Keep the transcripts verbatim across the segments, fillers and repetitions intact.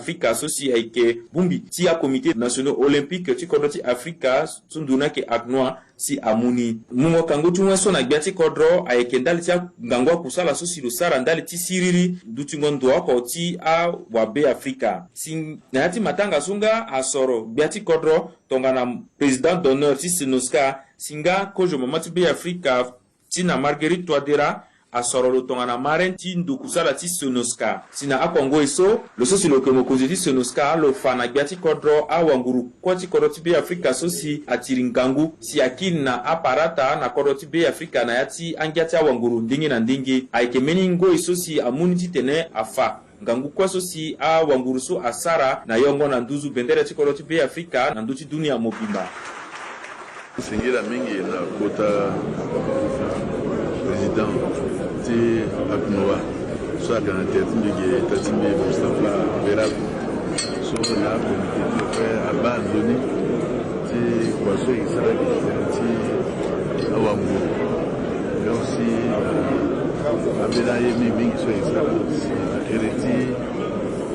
Afrika so si ayeke bongbi ti akomite nationaux olympique ti kodro ti Afrika so nduru ni ayeke ACNOA si amu ni. Mungo kangu ti wen so na gbia ti kodro ayeke ndali ti angangu akusala so si lo sara ndali ti siriri ndutingo ndo oko ti awabe Afrika. Si na ya ti matanga so nga asoro gbia ti kodro tongana président d'honneur ti CNOSCA, si nga kozo mama ti Be Afrika ti na Marguerite Touadéra asoro lo tongana marraine ti ndo kusala ti CNOSCA. Si na akua ngoi so, lo so si lo yeke mokonzi ti CNOSCA lo fa na gbia ti kodro awanguru kue ti kodro ti Be Afrika so si atiri ngangu si akiri na aparata na kodro ti Be Afrika na ya ti angia ti awanguru ndenge na ndenge. Ayeke mbeni ngoi so si amu ni titene afa ngangu kue so si awanguru so asara na yongo na nduzu bendere ti kodro ti Be Afrika na ndö ti dunia mobimba. Singila mingi na kota président ti ACNOA so ayeke na tere ti mbi ge, ita ti mbi Mustapha Berako, so na akomite ti lo kue abaa nzoni ti kua so e sara gi tere ti awanguru. Nga aussi abela ye mingi mingi so e sara ti na tere ti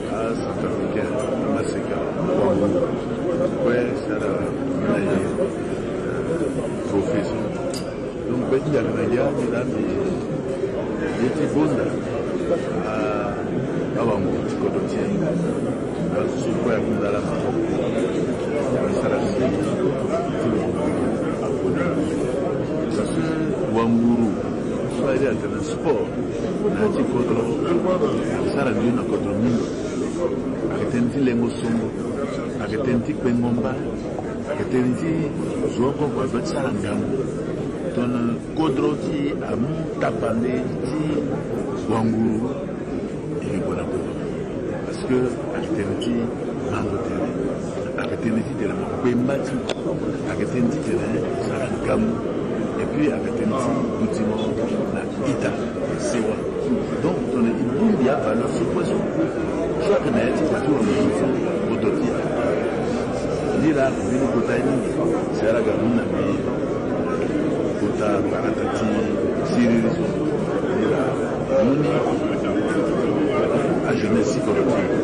acentrafricain na maseka wanguru kue sara na ye trophée so. Donc be ti ndia na ndia ni la mbi ye ti gonda awanguru ti kodro ti e. Azo so kue akunda ala maboko asara si ti lo abonné. Parce que wanguru so aye atene sport na ya ti kodro asara nzoni na kodro mingi. Ayeke tënë ti lengo songo, ayeke tënë ti kpengo mba, ayeke tënë ti zo oko oko azo ti sara ngangu. Tongana kodro ti amu tapande ti wanguru, e yeke gue na kodro. Parce que ayeke tënë ti mango tere, ayeke tënë ti tene mo kpe mba ti mo, ayeke tënë ti tene mo sara ngangu, et puis ayeke tënë ti duti mo na ita sewa. Donc tongana e bongbi avaleur so kue so so ayeke na ya ti kua ti wanguru so kodro ti e. Ni laa mbeni kota ye mingi si ala ga mu na mbi kota barata ti siriri so. Ni laa mu ni ajeunesse ti kodro ti e,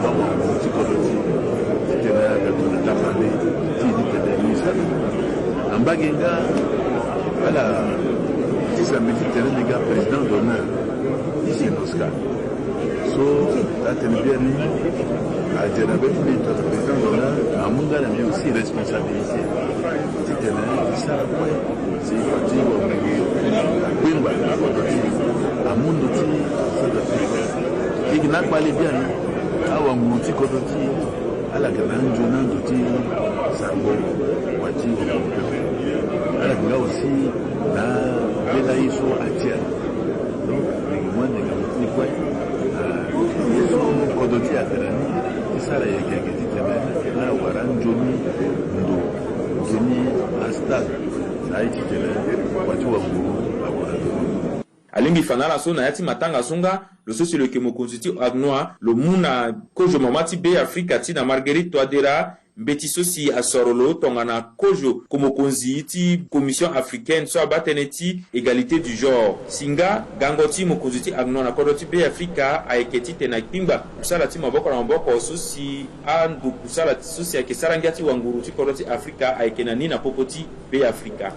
awanguru ti kodro ti e, titene aga tongana tapande ti e titene e mu e sara. Na mbage nga ala tisa mbi titene mbi ga président d'honneur ti CNOSCA. So atene biani adia na be ti mbi tongana président d'honneur, amu nga na mbi aussi responsabilité titene e sara kue si kua ti wanguru akpengba na kodro ti e. Amu ndo ti Centrafrique. E yeke na akpale biani, awanguru ti kodro ti e ala yeke na anzoni ando ti sango kua ti wanguru pepe. Ala yeke nga aussi na bela ye so atia. Donc e yeke mu andenga ti e kue na ye so kodro ti e atene ni ti sara yeke yeke titene ala wara anzoni ndo, nzoni astade na ye titene kua ti wanguru awara ndo. Alingbi fa na ala so na ya ti matanga so nga lo so si lo yeke mokonzi ti ACNOA lo mu na kozo mama ti Be Afrika ti na Marguerite Touadéra mbeti so si asoro lo tongana kozo ko mokonzi ti Commission africaine so abaa tënë ti égalité du genre. Si nga gango ti mokonzi ti ACNOA na kodro ti Be Afrika ayeke titene akpingba kusala ti maboko na maboko so si ando kusala so si ayeke sara ngia ti wanguru ti kodro ti Afrika ayeke na ni na popo ti Be Afrika.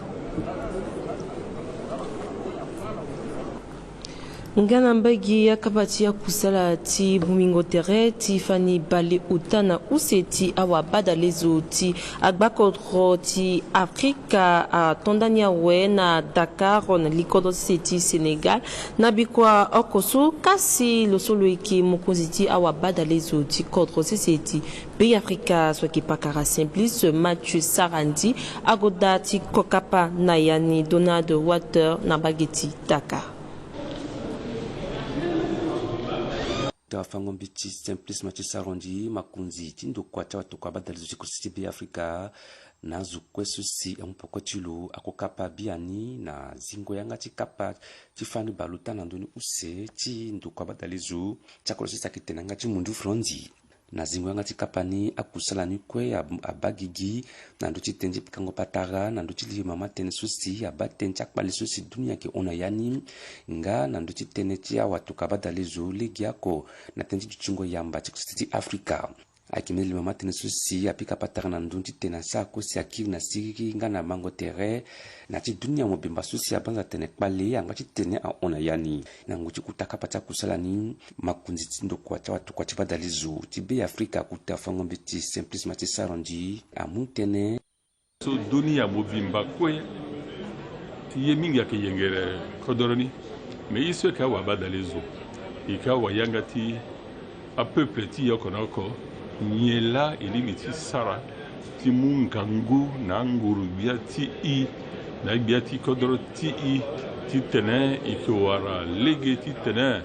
Nga na mbage akapa ti akusala ti bongbingo tere ti fani bale ota na use ti awabadalezo ti agbakodro ti Afrika ato ndani awe na Dakar na likodro ti se ti Sénégal. Na bikua oko so kasi lo so lo yeke mokonzi ti awabadalezo ti kodro sese ti Be Afrika so ayeke pakara Simplice Mathieu Sarandji agoda ti kokapa na ya ni Donald Water na mbage ti Dakar. Tafango mbeti Simplice Mathieu Sarandji, makonzi ti ndokua ti awatokua badalezo ti kodro sese ti Be Afrika, na azo kue so si amu poko ti lo akokapa biani na zingo yanga ti kapa ti fani bale ota na ndoni use ti ndokua badalezo ti akodro sese ayeke tene yanga ti mundu franzi. Na zingo yanga ti kapa ni, akusala ni kue ab- abaa gigi na ndö ti tënë ti pikango patara na ndö ti lili mama tënë so si abaa tënë ti akpale so si dunia ayeke hon na ya ni, nga na ndö ti tënë ti awatokua badalezo legeoko na tënë ti dutingo yamba ti kosete ti Afrika. Ayeke mbeni lili mama tënë so si apika patara na ndö ti tene asara kue si akiri na siriri nga na mango tere na ya ti dunia mobimba so si abanza atene kpale angba ti tene ahon na ya ni. Na ngu ti kuta kapa ti akusala ni, makonzi ti ndokua ti awatokua ti badalezo ti Be Afrika, akuta fango mbeti Simplice Mathieu Sarandji, amu tënë. So dunia mobimba kue, ye mingi ayeke yengere kodoro ni. Me ye so e yeke awabadalezo, e yeke awayanga ti apeuple ti e oko na oko, nyen laa e lingbi ti sara ti mu ngangu na anguru-gbia ti e, na gbia ti kodro ti e, titene e yeke wara lege titene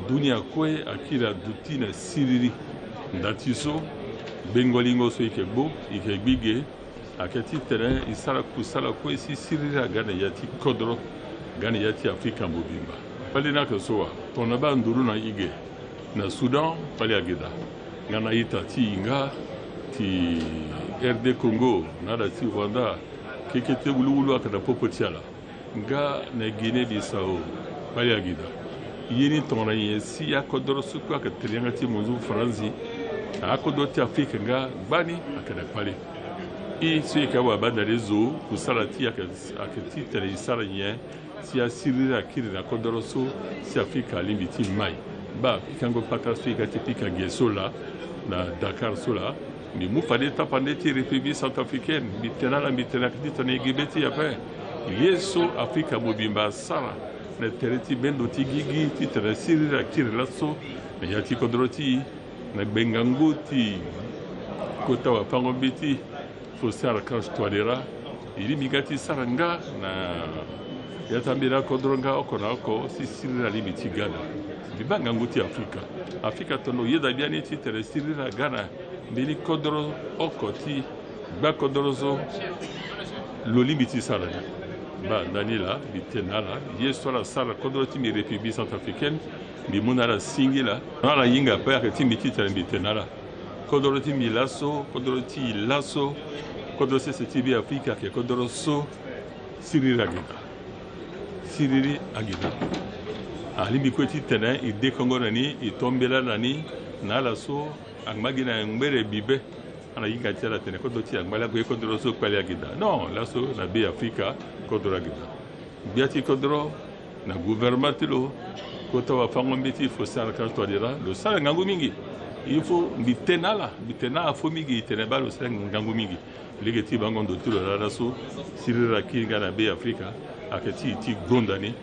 dunia kue akiri aduti na siriri. Nda ti so, gbengo-lingo so e yeke gbu, e yeke gbi ge, ayeke titene e sara kusala kue si siriri aga na ya ti kodro, ga na ya ti Afrika mobimba. Kpale ni ayeke so wa? Tongana baa nduru na e ge, na Soudan, kpale ayeke daa. Nga na ita ti e nga, ti R D Congo, na ala ti Rwanda, keke ti wuluwulu ayeke na popo ti ala. Nga na Guinée Bissau, kpale ayeke daa. Ye ni tongana nyen si akodoro so kue ayeke tene yanga ti monzu Faranzi, akodoro ti Afrika nga gbani ayeke na kpale. E so e yeke awabadalezo, kusala ti e ayeke, ayeke titene e sara nyen si asiriri akiri na kodoro so si Afrika alingbi ti mai. Baa pikango patara so e ga ti pika ge so laa na Dakar so laa, mbi mu fade tapande ti République centrafricaine, mbi tene ala, mbi tene ayeke titene e gi be ti e ape. Ye so Afrika mobimba asara na tere ti bendo ti gigi titene siriri akiri laso na ya ti kodro ti e, na gbengangu ti kota wafango-mbeti Faustin Archange Touadéra, e lingbi nga ti sara nga na ya ti ambeni akodro nga oko na oko si siriri alingbi ti ga na. Mbi baa ngangu ti Afrika. Afrika atondo yeda biani titene siriri aga na mbeni kodro oko ti gba kodro so lo lingbi ti sara ni. Baa ndani laa, mbi tene na ala, ye so ala sara kodro ti mbi République centrafricaine, mbi mu na ala singila. Na ala hinga ape ayeke ti mbi titene mbi tene na ala. Kodro ti mbi laso, kodro ti e laso, kodro sese ti Be Afrika ayeke kodro so siriri agi daa. Siriri agi daa. Alingbi kue titene e dekongo na ni, e to mbela na ni, na ala so angba gi na ngbere bibe. Ala hinga ti ala atene kodro ti e angba laa, ague kodro so kpale agi daa. Non, laso na Be Afrika kodro agi daa. Gbia ti kodro na gouvernement ti lo, kota wafango-mbeti Faustin Archange Touadéra, lo sara ngangu mingi. Il faut mbi tene na ala, mbi tene na ala fo mingi, e tene baa lo sara ngangu mingi. Lege ti bango ndo ti lo laa laso, siriri akiri nga na Be Afrika, ayeke ti e ti gonda ni.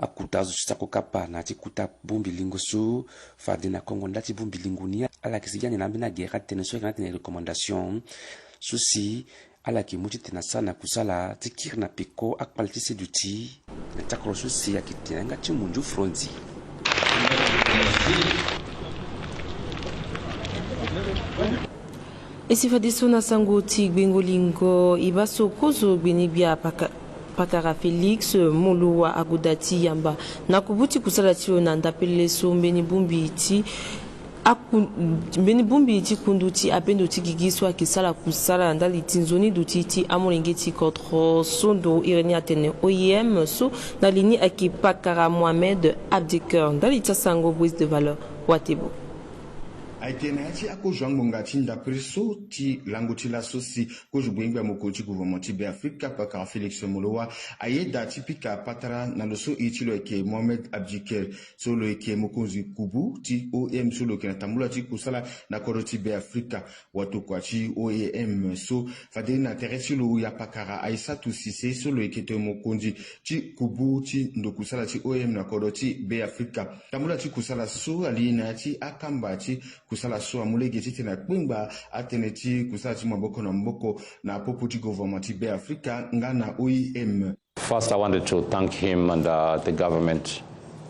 Akuta azo ti sako kapa na ya ti kuta bongbi lingo so, fade na kongo nda ti bongbi lingo ni, ala yeke sigi ande na ambeni agere atene so ayeke na atene recommandation so si ala yeke mu titene asara na kusala ti kiri na peko akpale ti seduti na ti akoro so si ayeke tene yanga ti munzu Franzi. E si fadeso na sango ti gbengo lingo, e baa so kozo gbeni-gbia paka-, pakara Félix Moloua agoda ti yamba na kubu ti kusala ti lo na ndapele so mbeni bongbi ti aku-, mbeni bongbi ti kundu ti abendo ti gigi so ayeke sara kusala na ndali ti nzoni duti ti amolenge ti kodro so ndo iri ni atene O I M so, na li ni ayeke pakara Mohamed Abdiker. Ndali ti asango Brise de Valeur Watebo. Ayeke na ya ti akozo angbonga ti ndapere so ti lango ti laso si kozo gbengbe ya mokonzi ti gouvernement ti Be Afrika pakara Félix Moloua ayeda ti pika patara na lo so iri ti lo ayeke Mohamed Abdiker, so lo yeke mokonzi kubu ti O I M so lo yeke na tambula ti kusala na kodro ti Be Afrika. Watokua ti O I M so fade na tere ti lo e apakara Aïssatou Cissé so lo yeke tene mokonzi ti kubu ti ndo kusala ti O I M na kodro ti Be Afrika. Tambula ti kusala so ali na ya ti akamba ti kusala so amu lege titene akpengba atënë ti kusala ti maboko na maboko na popo ti gouvernement ti Be Afrika nga na O I M. First, I wanted to thank him and, uh, the government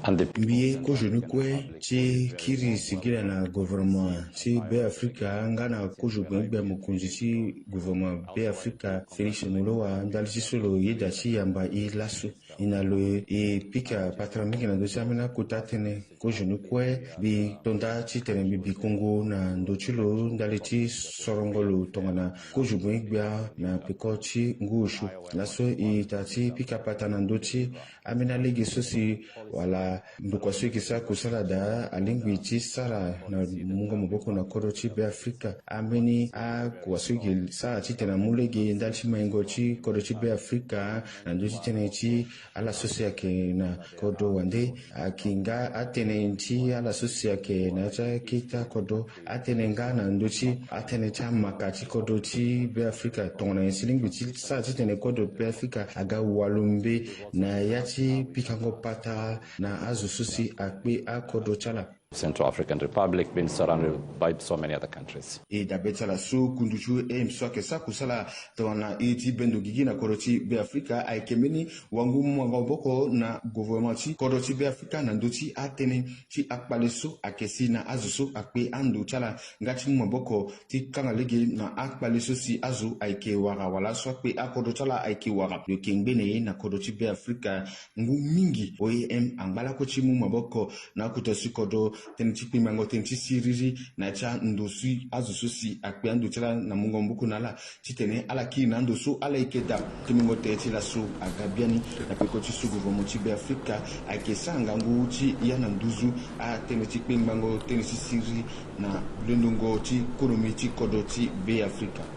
Mbi ye kozo ni kue ti kiri singila na gouvernement ti Beafrika nga na kozo gbengbe mokonzi ti gouvernement Beafrika Félix Moloua ndali ti so lo yeda ti yamba e laso. E na lo e pika patara mingi na ndö ti ambeni akota tënë. Kozo ni kue mbi tonda titene mbi bi kongo na ndö ti lo ndali ti sorongo lo tongana kozo gbengbe na peko ti ngu osio. Laso e ta ti pika patara na ndö ti ambeni alege so si wala ndokua so e yeke sara kusala daa alingbi ti sara na mungo maboko na kodro ti Beafrika. Ambeni akua so e yeke sara titene amu lege ndali ti maingo ti kodro ti Beafrika na ndö ti tënë ti ala so si ayeke na kodro wande. Ayeke nga atënë ti ala so si ayeke na ya ti akete kodro. Atënë nga na ndö ti atënë ti amaka ti kodro ti Beafrika tongana nyen si lingbi ti sara titene kodro Beafrika aga walombe na ya ti pikango patara na azo so si akpe akodro ti ala. Central African Republic being surrounded by so many other countries. E dabe ti ala so kundu ti O M so ayeke sara kusala tongana e ti bendo gigi na kodro ti Beafrika ayeke mbeni wangu mu maboko na gouvernement ti kodro ti Beafrika na ndö ti atënë ti akpale so ayeke si na azo so akpe ando ti ala nga ti mu maboko ti kanga lege na akpale so si azo ayeke wara wala so akpe akodro ti ala ayeke wara. Lo yeke ngbene na kodro ti Beafrika ngu mingi. O M angba lakue ti mu maboko na akota si kodro tënë ti kpengbango tënë ti siriri na ya ti ando si azo so si akpe ando ti ala na mungo maboko na ala titene ala kiri na ando so ala yeke daa. Ti mungo tënë ti laso aga biani na peko ti sous-gouvernement ti Beafrika ayeke sara ngangu ti ya na nduzu atënë ti kpengbango tënë ti siriri na lendongo ti konomi ti kodro ti Beafrika.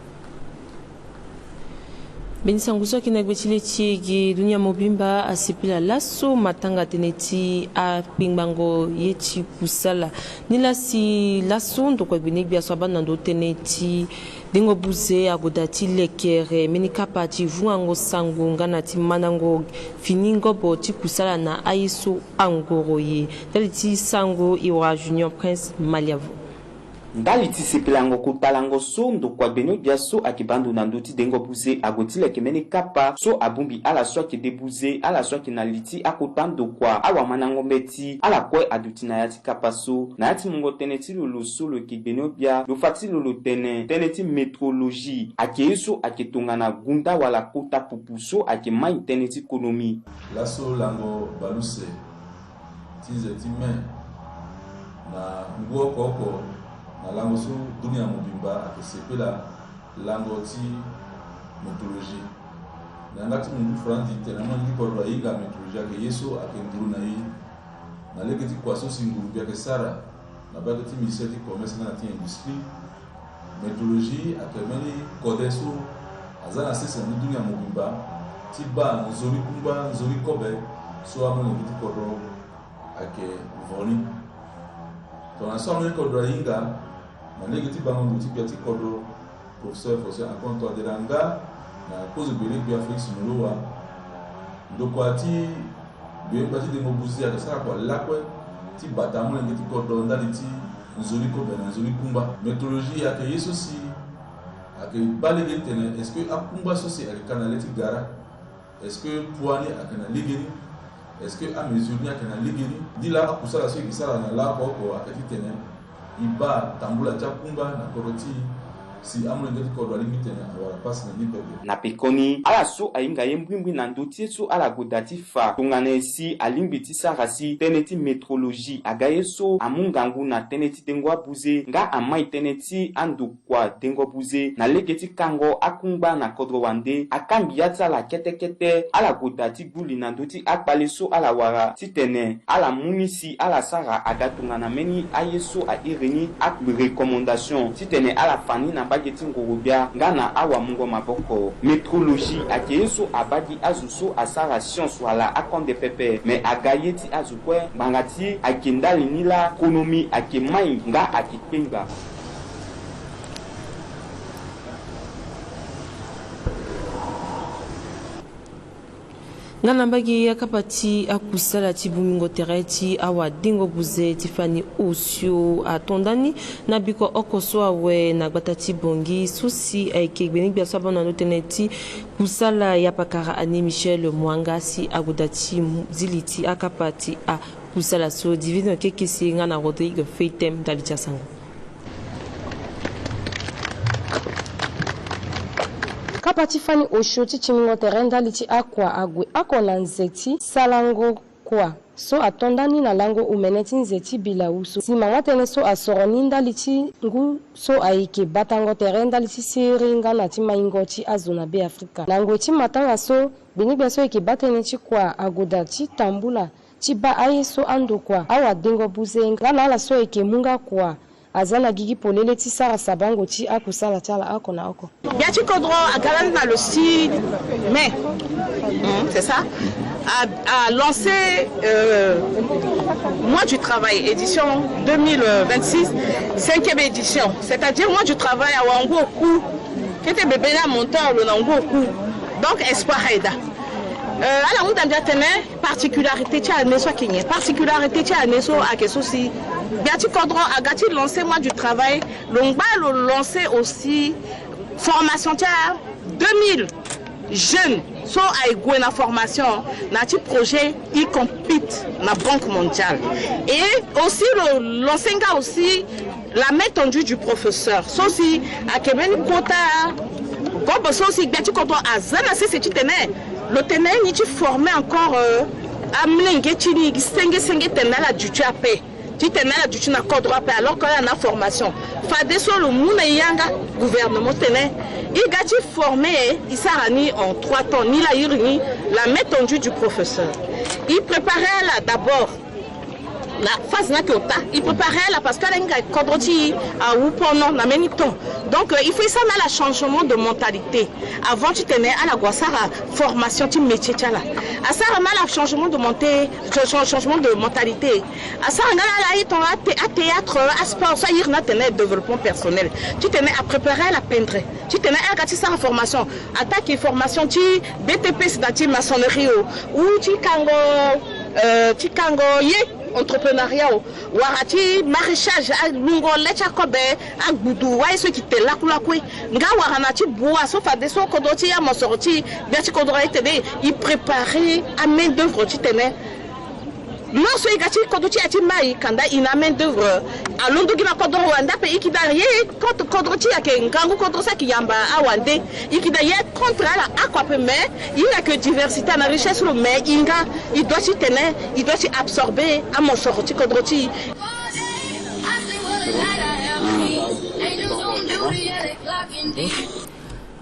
Mbeni sango so ayeke na gbe ti le ti e gi dunia mobimba asepela laso matanga tënë ti akpengbango ye ti kusala. Ni la si laso ndokua gbene gbia so abanda ndo tënë ti dengo buze agoda ti lekere mbeni kapa ti vungango sango nga na ti mandango fini ngobo ti kusala na aye so angoro ye. Ndali ti sango e wara Junior Prince Maliavo. Ndali ti sepelango kota lango so ndokua gbene gbia so ayeke baa ndo na ndö ti dengo buze ague ti leke mbeni kapa so abongbi ala so ayeke de buze, ala so ayeke na li ti akota ndokua awamandango mbeti, ala kue aduti na ya ti kapa so. Na ya ti mungo tënë ti lo lo so lo yeke gbene gbia, lo fa ti lo lo tene tënë ti métrologie ayeke ye so ayeke tongana gunda wala kota pupu so ayeke mai tënë ti konomi. Laso lango baleuse ti nze ti mai na ngu oko oko na lango so dunia mobimba ayeke sepela lango ti métrologie. Na yanga ti mundu faranzi tene amolenge ti kodro ahinga métrologie ayeke ye so ayeke nduru na e na lege ti kua so si nguru-gbia ayeke sara na bage ti ministère ti commerce nga na ti industrie. Métrologie ayeke mbeni kode so aza na sese na ndö ti dunia mobimba ti baa nzoni kungba, nzoni kobe so amolenge ti kodro ayeke vo ni. Tongana so amolenge ti kodro ahinga na lege ti bango ngu ti gbia ti kodro, Professeur Faustin Archange Touadéra nga na kozo gbele gbia Félix Moloua, ndokua ti gbengba ti dengo buze ayeke sara kua lakue ti bata amolenge ti kodro ndali ti nzoni kobe na nzoni kungba. Métrologie ayeke ye so si ayeke baa lege ti tene est-ce que akungba so si ayeke ka na le ti gara, est-ce que poids ni ayeke na legeni, est-ce que amesure ni ayeke na legeni. Ni laa akusala so e yeke sara na laa oko oko ayeke ti tene e baa tambula ti akungba na kodro ti e si amolenge ti kodro alingbi ti tene awara pasi na ni pepe. Na pekoni ala so ahinga ye mbrimbri na ndö ti ye so ala gue daa ti fa tongana nyen si alingbi ti sara si tënë ti métrologie aga ye so amu ngangu na tënë ti dengo abuze nga amai tënë ti ando kua dengo buze na lege ti kango akungba na kodro wande, akangbi ya ti ala kete kete. Ala gue daa ti gbu li na ndö ti akpale so ala wara titene ala mu ni si ala sara aga tongana mbeni aye so a iri ni arecommandation titene ala fa ni na mbage ti ngoro-gbia nga na awamungo maboko. Métrologie ayeke ye so abaa gi azo so asara science wala akonde pepe, me aga ye ti azo kue ngbanga ti ayeke ndali ni laa konomi ayeke mai nga ayeke kpengba. Nga na mbage akapa ti akusala ti bongbingo tere ti awadengo buze ti fani osio ato ndani na bikua oko so awe na gbata ti Bangui so si ayeke gbenegbia so abando na ndo tënë ti kusala ya pakara Annie Michel Mwanga si agoda ti zili ti akapa ti akusala so. Divine Kekese nga na Rodrigue Feitem ndali ti asango. Kapa ti fani osio ti tingbingo tere ndali ti akua ague oko na nze ti salango kua so ato ndani na lango omene ti nze ti bilau so. Si mama tënë so asoro ni ndali ti ngu so ayeke batango tere ndali ti siri nga na ti maingo ti azo na Beafrika. Na ngoi ti matanga so, gbenegbia so ayeke baa tënë ti kua agoda ti tambula ti baa aye so andokua awadengo buze nga na ala so ayeke mu nga kua aza na gigi polele ti sara sabango ti akusala ti ala oko na oko. Gbia ti kodro aga lani na le six mai. Hmm, c'est ça. A, a lancé, euh, mois du travail, édition deux mille vingt-six, cinquième édition. C'est-à-dire mois du travail, awa ngu oku. Kete bebe na montant lo na ngu oku. Donc espoir aye daa. Euh, ala hunda mbi atene particularité ti année so ayeke nyen? Particularité ti année so ayeke so si gbia ti kodro aga ti lancer mois du travail, lo ngba lo lancer aussi formation ti a deux mille jeunes so aye gue na formation na ti projet e-compete na Banque Mondiale. Et aussi lo lancer nga aussi la main tendue du professeur so si ayeke mbeni kota gobo so si gbia ti kodro aza na sese titene lo tene ni ti former encore, euh, amolenge ti ni gi senge senge tene ala duti ape. Titene ala duti na kodro ape alors que ala na formation. Fadeso lo mu na e yanga gouvernement tene e ga ti former e, e sara ni en trois temps, ni la iri ni la main tendue du professeur. E préparer ala d'abord na phase ni ayeke ota, e préparer ala parce que ala hinga kodro ti e awu pono na mbeni temps. Donc, euh, il faut e sara na ala changement de mentalité avant titene ala gue asara formation ti métier ti ala. Asara na ala changement de monté, changement de mentalité. Asara nga na ala aye tongana athéâtre, asport so a iri ni atene développement personnel. Titene a préparer ala pendre titene a yaka ti sara formation. Attaque formation ti B T P, c'est-à-dire maçonnerie o, ou ti kango, euh, ti kango ye, entrepreneuriat o, wala ti maraîchage, alungo le ti akobe, agbudu, wala ye so e yeke te lakue lakue. Nga wala na ti bua so fadeso kodro ti e, amosoro ti e, gbia ti kodro aye tene e préparer amain d'œuvre titene lo so e ga ti kodro ti e aya ti mai kanda e na amain d'œuvre alondo gi na kodro wande ape. E yeke daa ye contre kodro ti e ayeke ngangu kodro so ayeke yamba awande. E yeke daa ye contre ala oko ape, mais e hinga que diversité na richesse lo, mais e nga e doit titene e doit ti absorber amosoro ti kodro ti e.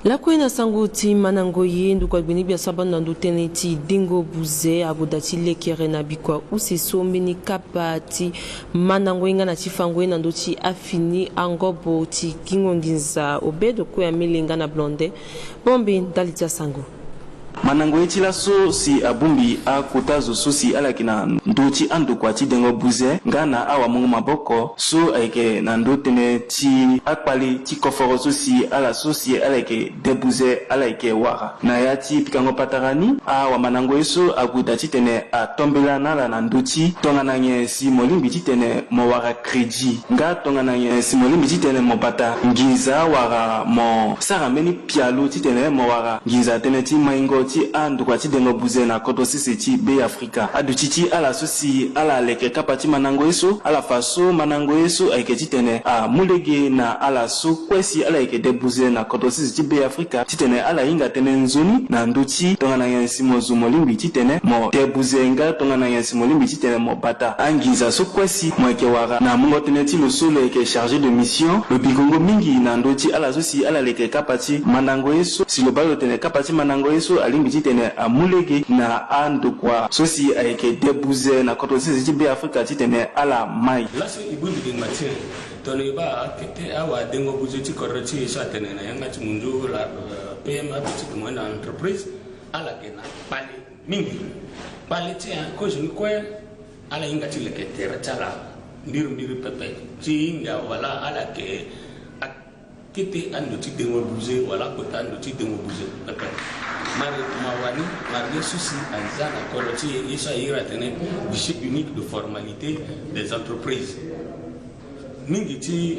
Lakue na sango ti mandango ye, ndokua gbenegbia so abando na ndo tënë ti dengo buze agoda ti lekere na bikua use so mbeni kapa ti mandango ye nga na ti fango ye na ndö ti afini angobo ti gingo nginza Obed Okoya Mele nga na Blonde Bombe ndali ti asango. Mandango ye ti laso si abongbi akota zo so si ala yeke na ndö ti andokua ti dengo buze nga na awamungo maboko so ayeke na ndö tënë ti akpale ti koforo so si ala so si ala yeke de buze ala yeke wara. Na ya ti pikango patara ni, awamandango ye so ague daa titene atombela na ala na ndö ti tongana nyen si mo lingbi titene mo wara crédit, nga tongana nyen si mo lingbi titene mo bata nginza wala mo sara mbeni pialo titene mo wara nginza tënë ti maingo ti andokua ti dengo buze na kodro sese ti Beafrika. Aduti ti ala so si ala leke kapa ti mandango ye so, ala fa so mandango ye so ayeke titene amu lege na ala so kue si ala yeke de buze na kodro sese ti Beafrika titene ala hinga tënë nzoni na ndö ti tongana nyen si mo zo mo lingbi titene mo de buze nga tongana nyen si mo lingbi titene mo bata anginza so kue si mo yeke wara. Na mungo tënë ti lo so lo yeke chargé de mission, lo bigongo mingi na ndö ti ala so si ala leke kapa ti mandango ye so, si lo baa lo tene kapa ti mandango ye so alingbi titene amu lege na andokua so si ayeke de buze na kodro sese ti Beafrika titene ala mai. Laso e bongbi gi ngba ti e, tongana e baa akete awadengo buze ti kodro ti e so atene na yanga ti munzu la, euh, P M E, petite moyenne entreprise, ala yeke na kpale mingi. Kpale ti e, kozoni kue, ala hinga ti leke tere ti ala mbirimbiri pepe ti hinga wala ala yeke a- kete ando ti dengo buze wala akota ando ti dengo buze pepe. Mari mawani, mari ye so si aza na kodro ti e, ye so ayeke iri atene guichet unique de formalité des entreprises. Mingi ti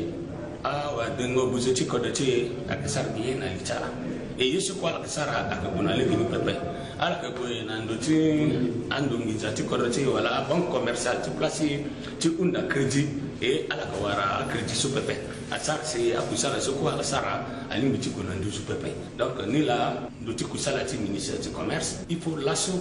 awadengo buze ti kodro ti e ayeke sara gi ye na li ti ala. E ye so kue ala yeke sara ayeke gue na lege ni pepe. Ala yeke gue na ndo ti ando nginza ti kodro ti e wala abanque commerciale ti place ti hunda crédit. E ala yeke wara acrédit so pepe. Asara si akusala so kue ala sara alingbi ti gue na nduzu pepe. Donc ni laa ndo ti kusala ti ministère ti commerce, il faut laso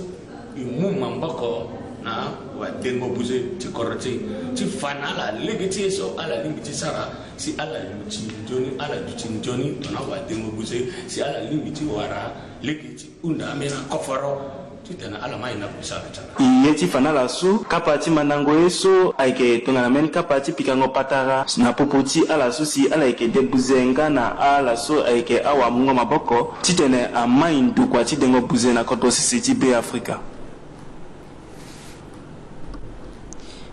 e mu maboko na wadengo buze ti kodro ti e, ti fa na ala lege ti ye so ala lingbi ti sara si ala luti nzoni, ala duti nzoni tongana wadengo buze, si ala lingbi ti wara lege ti hunda ambeni akoforo titene ala mai na kusala ti ala. E ye ti fa na ala so kapa ti mandango ye so ayeke tongana mbeni kapa ti pikango patara na popo ti ala so si ala yeke dengo buze nga na ala so ayeke awamungo maboko titene amai ndokua ti dengo buze na kodro sese ti Be Afrika.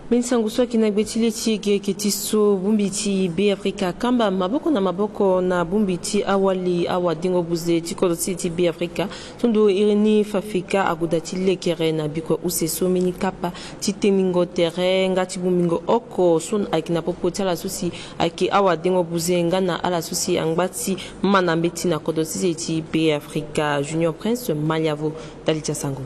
Mbeni sango so ayeke na gbe ti le ti e ge ayeke ti so bongbi ti Be Afrika akamba maboko na maboko na bongbi ti awali awadengo buze ti kodro sese ti Be Afrika. Ndo iri ni FAFECA ague daa ti lekere na bikua use so mbeni kapa ti tengbingo tere nga ti bongbingo oko so ayeke na popo ti ala so si ayeke awadengo buze nga na ala so si angba ti ma na mbeti na kodro sese ti Be Afrika. Junior Prince Maliavo ndali ti asango.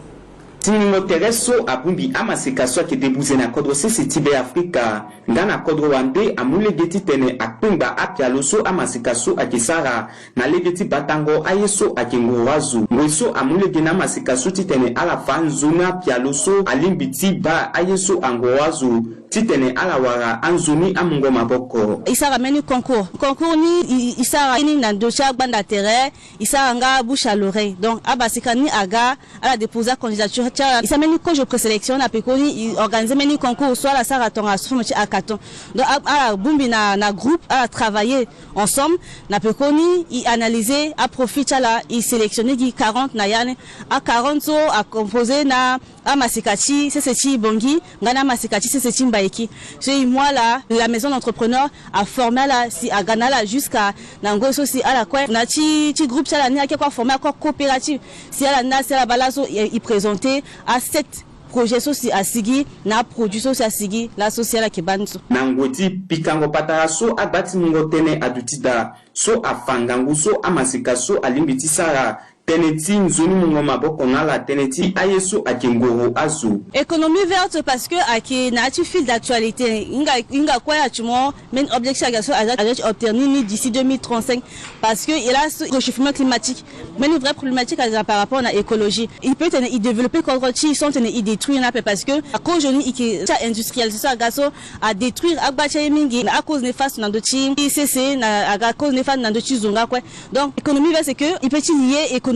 Tingbingo tere so abongbi amaseka so ayeke de buze na kodro sese ti Be Afrika nga na kodro wande amu lege titene akpengba apialo so amaseka so ayeke sara na lege ti batango aye so ayeke ngoro azo. Ngoi so amu lege na amaseka so titene ala fa nzoni apialo so alingbi ti baa aye so angoro azo titene ala wara anzoni amungo maboko. E sara mbeni concours. Concours ni e, e sara ni na ndö ti agbanda tere, e sara nga bouche à l'oreille. Donc amaseka ni aga, ala déposer acandidature ti ala. E sara mbeni kozo présélection na pekoni, e organiser mbeni concours so ala sara tongaso ti hackathon. Donc a, ala bongbi na, na groupe, ala travailler ensemble. Na pekoni e analyser aprofil ti ala, e sélectionner gi quarante na ya ni. A quarante so acomposer na amaseka ti sese ti Bangui nga na amaseka ti sese ti Mbaïki. So e mu ala, la maison d'entrepreneur aformer ala si aga na ala jusqu'à na ngoi so si ala kue na ti, ti groupe ti ala ni ayeke kue aformer ala kue coopérative. Si ala ni laa, si ala baa laso e, e présenter asept projet so si asigi na aproduit so si asigi laso si ala yeke baa ni so. Na ngoi ti pikango patara so agba ti mungo tënë aduti daa so afa ngangu so amaseka so alingbi ti sara tënë ti nzoni mungo maboko na ala tënë ti aye so ayeke ngoro azo. Économie verte parce que ayeke na ya ti fil d'actualité. Hinga, hinga kue actuellement mbeni objectif aga so aza, aza ti obtenir ni d'ici deux mille trente-cinq. Parce que e laa so réchauffement climatique, mbeni vraie problématique aza par rapport na écologie. E peut tene e développer kodro ti e sans tene e détruire ni ape parce que akozo ni e yeke ti a-industrialisation so aga so adétruire agba ti aye mingi. Na acause néfaste na ndö ti sese, na aga cause néfaste na ndö ti zo nga kue. Donc économie verte c'est que e peut ti lier économie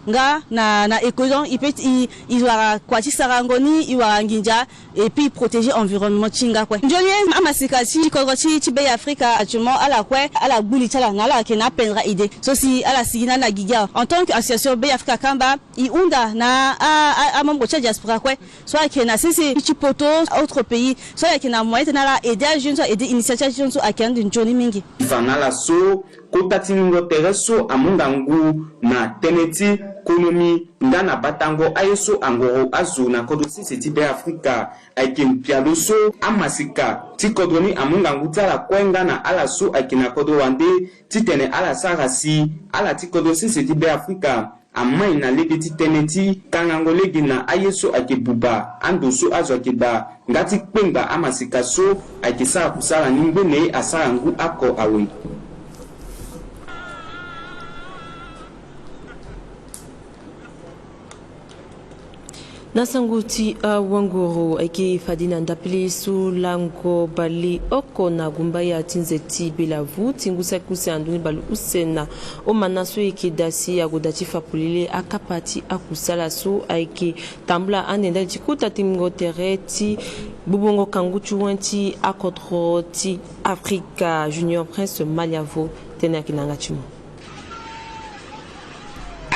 nga na, na éco, donc e peut ti, e, e wara kua ti sarango ni, e wara nginza, et puis e protéger environnement ti e nga kue. Nzoni ye amaseka ti kodro ti, ti Be Afrika actuellement ala kue ala gbu li ti ala na ala yeke na apendra idée so si ala sigi na ala na gigi awe. En tant que association Be Afrika Kamba, e hunda na a, a, amembre ti adiaspora kue so ayeke na sese ti poto, autre pays, so ayeke na moyen ti tene ala aider ajeune so, aider initiative ti ajeune so ayeke ande nzoni mingi. Fa na ala so kota ti ngingo tere so amu ngangu na tënë ti konomi nga na batango aye so angoro azo na kodro sese ti Be Afrika ayeke mpialo so amaseka ti kodro ni amu ngangu ti ala kue nga na ala so ayeke na kodro wande titene ala sara si ala ti kodro sese ti Be Afrika amai na lege ti tënë ti kangango lege na aye so ayeke buba ando so azo ayeke daa nga ti kpengba amaseka so ayeke sara kusala ni ngbene asara ngu oko awe. Na sango ti awanguru ayeke fade na ndapele so lango baleoko na gumbaya ti nze ti Belavu ti ngu saki use na ndoni baleuse na omana so e yeke daa si ague daa ti fa polele akapa ti akusala so ayeke tambula ande ndali ti kota tingbingo tere ti gbubungo kangu ti wen ti akodro ti Afrika. Junior Prince Maliavo tene ayeke na yanga ti mo.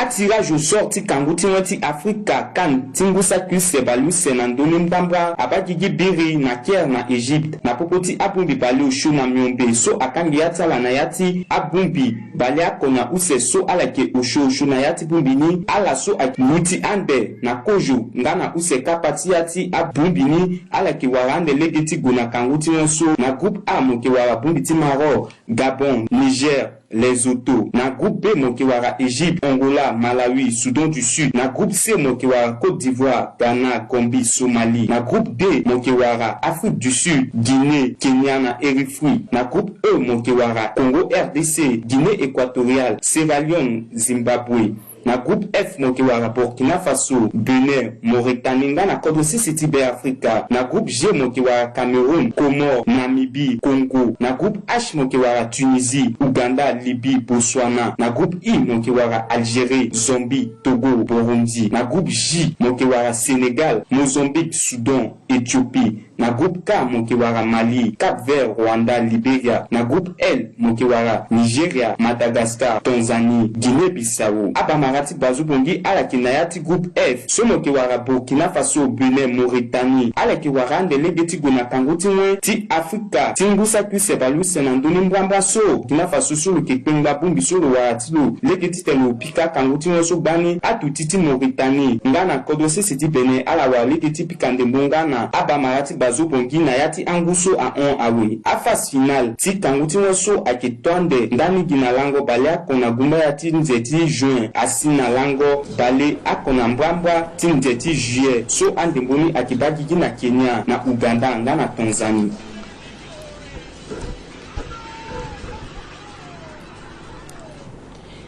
Atirage au sort ti kangu ti wen ti Afrika, CAN, ti ngu saki use baleuse na ndoni mbrambra abaa gigi biri na Caire na Égypte na popo ti abongbi baleosio na miombe so akangbi ya ti ala na ya ti abongbi baleoko na use so ala yeke osio osio na ya ti bongbi ni. Ala so ayeke luti ande na kozo nga na use kapa ti ya ti abongbi ni, ala yeke wara ande lege ti gue na kangu ti wen so. Na groupe A mo yeke wara bongbi ti Maroc, Gabon, Niger, Lesotho. Na groupe B mo yeke wara Égypte, Angola, Malawi, Soudan du Sud. Na groupe C mo yeke wara Côte d'Ivoire, Ghana, Gambie, Somalie. Na groupe D mo yeke wara Afrique du Sud, Guinée, Kenya na Érythrée. Na groupe E mo yeke wara Congo R D C, Guinée équatoriale, Sierra Leone, Zimbabwe. Na groupe F mo yeke wara Burkina Faso, Bénin, Mauritanie nga na kodro sese ti Be Afrika. Na groupe G mo yeke wara Cameroun, Comores, Namibie, Congo. Na groupe H mo yeke wara Tunisie, Ouganda, Libye, Botswana. Na groupe I mo yeke wara Algérie, Zambie, Togo, Burundi. Na groupe J mo yeke wara Sénégal, Mozambique, Soudan, Éthiopie. Na groupe K mo yeke wara Mali, Cap-Vert, Rwanda, Liberia. Na groupe L mo yeke wara Nigeria, Madagascar, Tanzanie, Guinée-Bissau. Abamara ti Bazo Bongi ala yeke na ya ti groupe F so mo yeke wara Burkina Faso, Bénin, Mauritanie. Ala yeke wara ande lege ti gue na kangu ti wen ti Afrika ti ngu saki use baleuse na ndoni mbrambra so. Burkina Faso so lo yeke kpengba bongbi so lo wara ti lo lege titene lo pika kangu ti wen so gbani. Aduti ti Mauritanie nga na kodro sese ti Bénin ala wara lege ti pika ndembo nga na abamara ti Bazo Bongi na ya ti angu so ahon awe. Aphase finale ti kangu ti wen so ayeke to ande ndani gi na lango baleoko na gumbaya ti nze ti juin asi na lango baleoko na mbrambra ti nze ti juillet so andembo ni ayeke baa gigi na Kenya, na Ouganda nga na Tanzanie.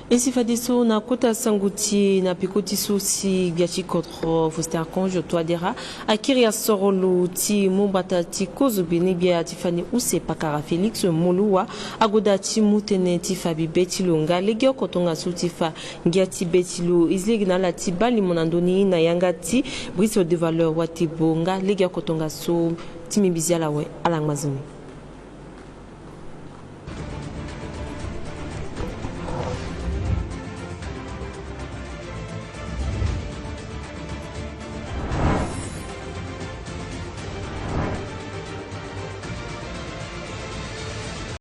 E si fadeso na kota sango ti e na peko ti so si gbia ti kodro Faustin Archange Touadéra akiri asoro lo ti mu mbata ti kozo gbene gbia ti fani use pakara Félix Moloua agoda ti mu tënë ti fa bibe ti lo nga legeoko tongaso ti fa ngia ti be ti lo. E zi lege na ala ti baa limo na ndö ni na yanga ti Brice de Valeur Watebo nga legeoko tongaso ti mbi mbi zi ala awe. Ala ngba nzoni.